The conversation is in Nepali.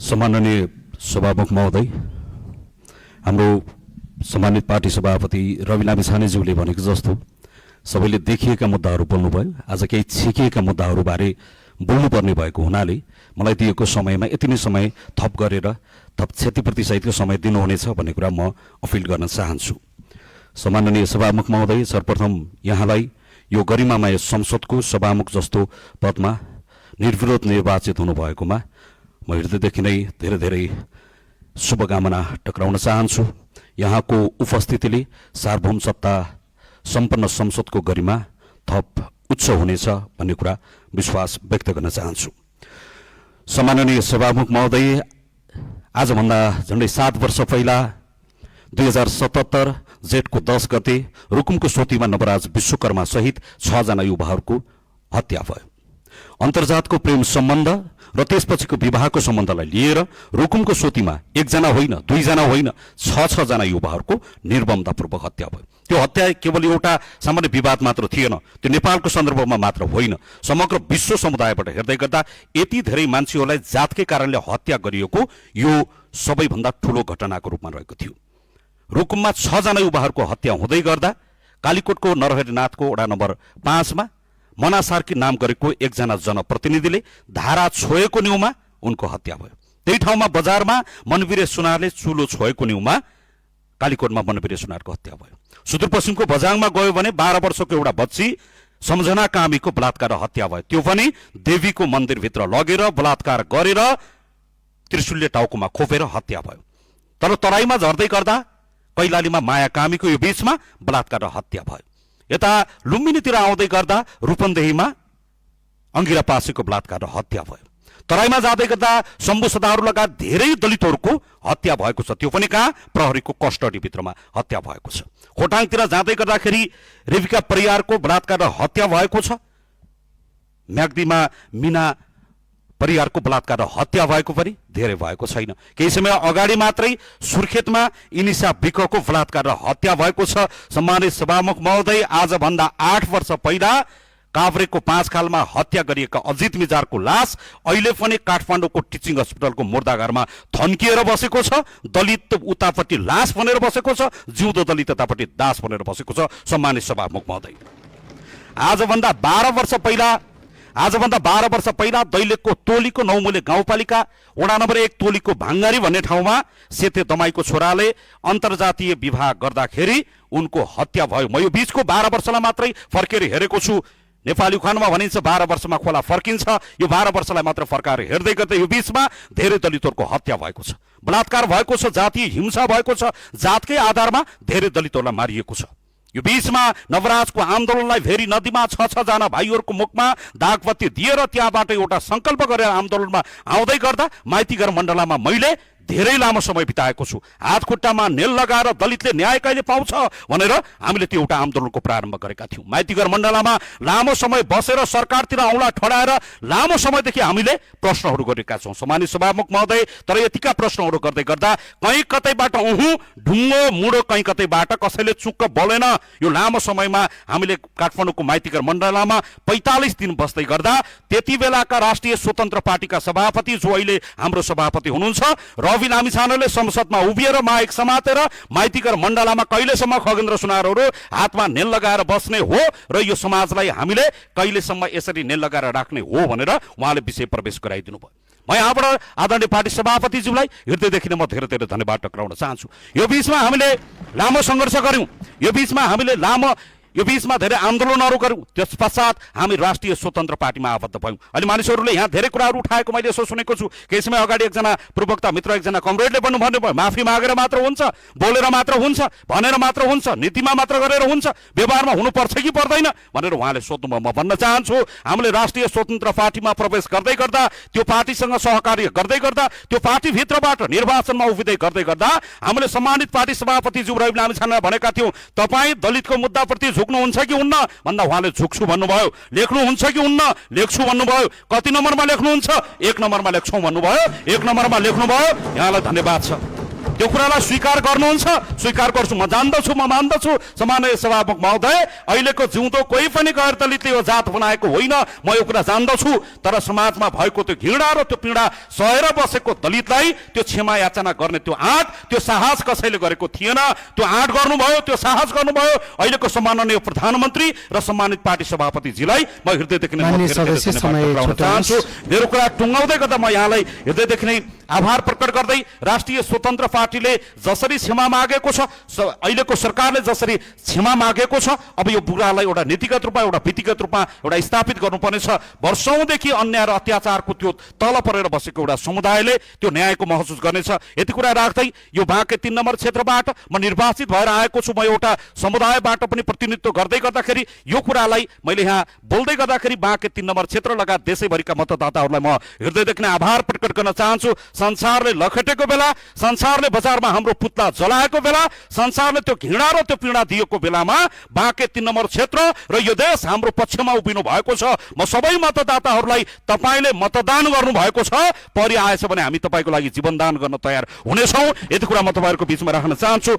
सम्माननीय सभामुख महोदय, हाम्रो सम्मानित पार्टी सभापति रवि लामिछानेज्यूले भनेको जस्तो सबैले देखिएका मुद्दाहरू बोल्नुभयो। आज केही छिकिएका मुद्दाहरूबारे बोल्नुपर्ने भएको हुनाले मलाई दिएको समयमा यति नै समय थप गरेर थप क्षतिपूर्ति सहितको समय दिनुहुनेछ भन्ने कुरा म अपिल गर्न चाहन्छु। सम्माननीय सभामुख महोदय, सर्वप्रथम यहाँलाई यो गरिमामय संसदको सभामुख जस्तो पदमा निर्विरोध निर्वाचित हुनुभएकोमा म हृदयदेखि नै धेरै धेरै शुभकामना टक्राउन चाहन्छु। यहाँको उपस्थितिले सार्वभौम सत्ता सम्पन्न संसदको गरिमा थप उच्च हुनेछ भन्ने कुरा विश्वास व्यक्त गर्न चाहन्छु। सम्माननीय सभामुख महोदय, आजभन्दा झन्डै 7 वर्ष पहिला 2077 जेठको 10 गते रुकुमको सोतीमा नवराज विश्वकर्मा सहित 6 जना युवाहरूको हत्या भयो। अन्तर्जातको प्रेम सम्बन्ध र त्यसपछिको विवाहको सम्बन्धलाई लिएर रुकुमको सोतीमा 1 जना होइन, 2 जना होइन, 6 जना युवाहरूको निर्ममतापूर्वक हत्या भयो। त्यो हत्या केवल एउटा सामान्य विवाद मात्र थिएन, त्यो नेपालको सन्दर्भमा मात्र होइन, समग्र विश्व समुदायबाट हेर्दै गर्दा यति धेरै मान्छेहरूलाई जातकै कारणले हत्या गरिएको यो सबैभन्दा ठूलो घटनाको रूपमा रहेको थियो। रुकुममा 6 जना युवाहरूको हत्या हुँदै गर्दा कालीकोटको नरहरिनाथको वडा नम्बर 5 मा मना सार्की नाम गरेको 1 जना जनप्रतिनिधिले धारा छोएको न्यूमा उनको हत्या भयो। त्यही ठाउँमा बजारमा मनवीर सुनारले चुलो छोएको न्यूमा कालीकोटमा मनवीर सुनारको हत्या भयो। सुदूरपश्चिमको बजाङमा गयो भने 12 वर्षको एउटा बच्ची सम्झना कामीको बलात्कार हत्या भयो। त्यो पनि देवीको मन्दिरभित्र लगेर बलात्कार गरेर त्रिशूलले टाउकोमा खोपेर हत्या भयो। तर तराईमा झर्दै गर्दा कैलालीमा माया कामीको यो बीचमा बलात्कार हत्या भयो। यता लुम्बिनीतिर आउँदै गर्दा रूपन्देहीमा अंगिरा पासीको बलात्कार हत्या भयो। तराईमा जाँदै गर्दा शम्भु सदाहरू लगायत धेरै दलितहरूको हत्या भएको छ, त्यो पनि कहाँ प्रहरीको कस्टडी भित्रमा हत्या भएको छ। खोटाङतिर जाँदै गर्दाखेरि रेविका परियारको बलात्कार हत्या भएको छ। म्याग्दीमा मीना परियारको बलात्कार हत्या भएको पनि धेरै भएको छैन। केही समय अगाडि मात्रै सुर्खेतमा इनिसा विकको बलात्कार हत्या भएको छ। सम्मानित सभामुख महोदय, आजभन्दा 8 वर्ष पहिला काभ्रेको 5 खालमा हत्या गरिएका अजित मिजारको लास अहिले पनि काठमाडौँको टिचिङ अस्पतालको मुर्दाघरमा थन्किएर बसेको छ। दलित उतापट्टि लास बनेर बसेको छ, जिउँदो दलित यतापट्टि दास बनेर बसेको छ। सम्मानित सभामुख महोदय, आजभन्दा 12 वर्ष पहिला दैलेखको तोलीको नौमुले गाउँपालिका वडा नम्बर 1 तोलीको भाङ्गारी भन्ने ठाउँमा सेते दमाईको छोराले अन्तर्जातीय विवाह गर्दाखेरि उनको हत्या भयो। म यो बीचको 12 वर्षलाई मात्रै फर्केर हेरेको छु। नेपाली उखानमा भनिन्छ 12 वर्षमा खोला फर्किन्छ। यो 12 वर्षलाई मात्र फर्काएर हेर्दै गर्दै यो बीचमा धेरै दलितहरूको हत्या भएको छ, बलात्कार भएको छ, जातीय हिंसा भएको छ, जातकै आधारमा धेरै दलितहरूलाई मारिएको छ। यो बीचमा नवराजको आन्दोलनलाई भेरी नदीमा 6 जना भाइहरूको मुखमा दागबत्ती दिएर त्यहाँबाट एउटा संकल्प गरेर आन्दोलनमा आउँदै गर्दा माइतीघर मण्डलामा मैले धेरै लामो समय बिताएको छु। हात खुट्टामा नेल लगाएर दलितले न्याय कहिले पाउँछ भनेर हामीले त्यो एउटा आन्दोलनको प्रारम्भ गरेका थियौँ। माइतीघर मण्डलामा लामो समय बसेर सरकारतिर औँला ठडाएर लामो समयदेखि हामीले प्रश्नहरू गरेका छौँ। सम्मानित सभामुख महोदय, तर यतिका प्रश्नहरू गर्दै गर्दा कहीँ कतैबाट ढुङ्गो मुडो कहीँ कतैबाट कसैले चुक्क बोलेन। यो लामो समयमा हामीले काठमाडौँको माइतीघर मण्डलामा 45 दिन बस्दै गर्दा त्यति बेलाका राष्ट्रिय स्वतन्त्र पार्टीका सभापति जो अहिले हाम्रो सभापति हुनुहुन्छ रवि लामिछानेले संसदमा उभिएर माइक समातेर माइतीघर मण्डलामा कहिलेसम्म खगेन्द्र सुनारहरू हातमा नेल लगाएर बस्ने हो र यो समाजलाई हामीले कहिलेसम्म यसरी नेल लगाएर राख्ने हो भनेर उहाँले विषय प्रवेश गराइदिनु भयो। म यहाँबाट आदरणीय पार्टी सभापतिज्यूलाई हृदयदेखि नै म धेरै धेरै धन्यवाद टक्राउन चाहन्छु। यो बीचमा हामीले लामो सङ्घर्ष गर्यौँ, यो बीचमा धेरै आन्दोलनहरू गर्यौँ, त्यस पश्चात हामी राष्ट्रिय स्वतन्त्र पार्टीमा आबद्ध भयौँ। अहिले मानिसहरूले यहाँ धेरै कुराहरू उठाएको मैले यसो सुनेको छु। केही समय अगाडि एकजना प्रवक्ता मित्र, एकजना कमरेडले भन्नुभयो माफी मागेर मात्र हुन्छ, बोलेर मात्र हुन्छ, भनेर मात्र हुन्छ, नीतिमा मात्र गरेर हुन्छ, व्यवहारमा हुनुपर्छ कि पर्दैन भनेर उहाँले सोध्नुभयो। म भन्न चाहन्छु, हामीले राष्ट्रिय स्वतन्त्र पार्टीमा प्रवेश गर्दै गर्दा, त्यो पार्टीसँग सहकार्य गर्दै गर्दा, त्यो पार्टीभित्रबाट निर्वाचनमा उभिँदै गर्दै गर्दा हामीले सम्मानित पार्टी सभापतिज्यू रवि लामिछानेलाई भनेका थियौँ, तपाईँ दलितको मुद्दाप्रति झुक्नुहुन्छ कि हुन्न भन्दा उहाँले झुक्छु भन्नुभयो। लेख्नुहुन्छ कि हुन्न, लेख्छु भन्नुभयो। कति नम्बरमा लेख्नुहुन्छ? 1 नम्बरमा लेख्छौँ भन्नुभयो। 1 नम्बरमा लेख्नुभयो। यहाँलाई धन्यवाद छ। त्यो कुरालाई स्वीकार गर्नुहुन्छ? स्वीकार गर्छु, म जान्दछु, म मान्दछु सम्माननीय सभामुख महोदय, अहिलेको जिउँदो कोही पनि गैर दलितले यो जात बनाएको होइन, म यो कुरा जान्दछु। तर समाजमा भएको त्यो घृणा र त्यो पीडा सहेर बसेको दलितलाई त्यो क्षमा याचना गर्ने त्यो आँट, त्यो साहस कसैले गरेको थिएन। त्यो आँट गर्नुभयो, त्यो साहस गर्नुभयो अहिलेको सम्माननीय प्रधानमन्त्री र सम्मानित पार्टी सभापतिजीलाई म हृदयदेखि नै चाहन्छु। मेरो कुरा टुङ्गाउँदै गर्दा म यहाँलाई हृदयदेखि नै आभार प्रकट गर्दै राष्ट्रिय स्वतन्त्र पार्टीले जसरी क्षमा मागेको छ, अहिलेको सरकारले जसरी क्षमा मागेको छ, अब यो बुरालाई एउटा नीतिगत रूपमा, एउटा विधिगत रूपमा एउटा स्थापित गर्नुपर्नेछ। वर्षौंदेखि अन्याय र अत्याचारको त्यो तल परेर बसेको एउटा समुदायले त्यो न्यायको महसुस गर्नेछ। यति कुरा राख्दै यो बाँके 3 नम्बर क्षेत्रबाट म निर्वाचित भएर आएको छु। म एउटा समुदायबाट पनि प्रतिनिधित्व गर्दै गर्दाखेरि यो कुरालाई मैले यहाँ बोल्दै गर्दाखेरि बाँके 3 नम्बर क्षेत्र लगायत देशैभरिका मतदाताहरूलाई म हृदयदेखि नै आभार प्रकट गर्न चाहन्छु। संसारले लखेटेको बेला, संसारले बजारमा हाम्रो पुतला जलाएको बेला, संसारले त्यो घृणा र त्यो पीडा दिएको बेलामा बाँके 3 नम्बर क्षेत्र र यो देश हाम्रो पक्षमा उभिनु भएको छ। म सबै मतदाताहरूलाई तपाईले मतदान गर्नु भएको छ, परि आएछ भने हामी तपाईको लागि जीवनदान गर्न तयार हुनेछौँ। यति कुरा म तपाईहरुको बीचमा राख्न चाहन्छु।